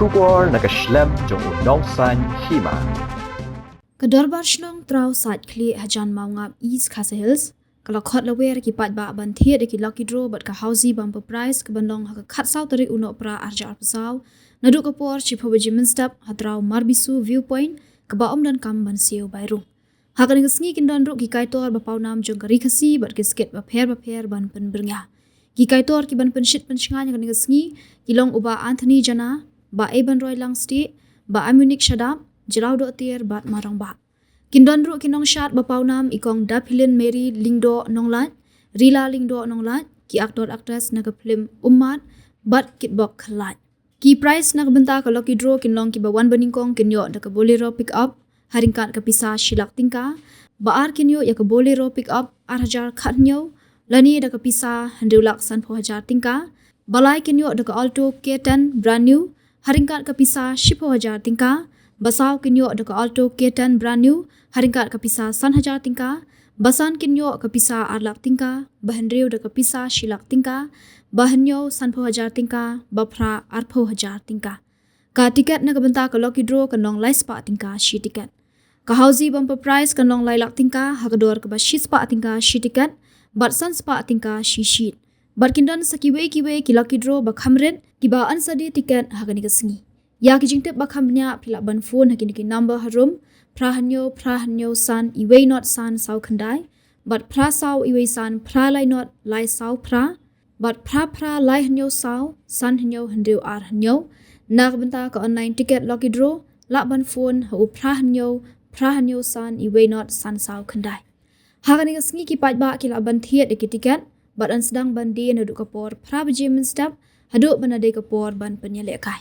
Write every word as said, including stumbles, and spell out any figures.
Khubor na ka shlem jong u nongsan hima. Ka Dorbar Shnong Traw Saitkhlieh hajan Mawngap, East Khasi Hills, ka la khot la wer ki paidbah ban thied ïa ki lucky draw bad ka Housie Bumper Prize kaban long ha ka khatsaw tarik u Nohprah arhajar arphew saw, naduh ka por shiphew baje mynstep ha Traw Marbisu View Point, kaba ym donkam ban siew bai rung. Ha kane ka sngi kin don ruh ki kaitor ba pawnam jong ka Ri Khasi bad ki state bapher bapher ban pynbyrngia. Ki kaitor kiban pynshit pynshngaiñ ha kane ka sngi ki long u Bah Anthony Jana, Bah Ebenroy Langstieh, Bah Amunik Shadap, Jraw Dohtir bad Marong Bah. Kin don ruh ki nongshad ba pawnam, i Kong Daphilin Mary Lyngdoh Nonglait, Rila Lyngdoh Nonglait, ki actor actress na ka phlim Ummat bad Kitbok Khlait. Ki prize na ka bynta ka lucky draw kin long kiba wan banyngkong kin ïoh da ka Bolero pickup ha ryngkat ka pisa shi lak tyngka. Ba ar kin ïoh ïa ka Bolero pickup arhajar khathynñiew lane da ka pisa hynriew lak sanphew hajar tyngka. Ba lai kin ïoh da ka Alto K ten brand new ha ryngkat ka pisa shiphew hajar tyngka. Ba saw kin ïoh da ka Alto K ten brand new ha ryngkat ka pisa san hajar tyngka. Ba san kin ïoh ka pisa ar lak tyngka. Ba hynriew da ka pisa shi lak tyngka. Ba hynñiew sanphew hajar tyngka. Ba phra arphew hajar tyngka. Ka tiket na ka bynta ka lucky draw kan long lai spah tyngka shi tiket. Ka Housie Bumper Prize kan long lai lak tyngka ha ka dor kaba shi spah tyngka shi tiket bad san spah tyngka shi sheet. Bad kin don sa kiwei kiwei ki lucky draw ba kham rit kiba yn sa die tiket ha kane ka sngi. Ïa ki jingtip ba kham bniah phi lah ban phone ha kine ki number harum: phra hynñiew phra hynñiew san iwei not san saw khyndai bad phra saw iwei san phra lai not lai saw phra bad phra phra lai hynñiew saw san hynñiew hynriew ar hynñiew. Na ka bynta ka online ticket lucky draw lah ban phone ha u phra hynñiew phra hynñiew san iwei not san saw khyndai. Ha kane ka sngi ki paidbah ki lah ban thied ïa ki tiket bad yn sdang ban die naduh ka por phra baje mynstep haduh ba na dei ka por ban pynïalehkai.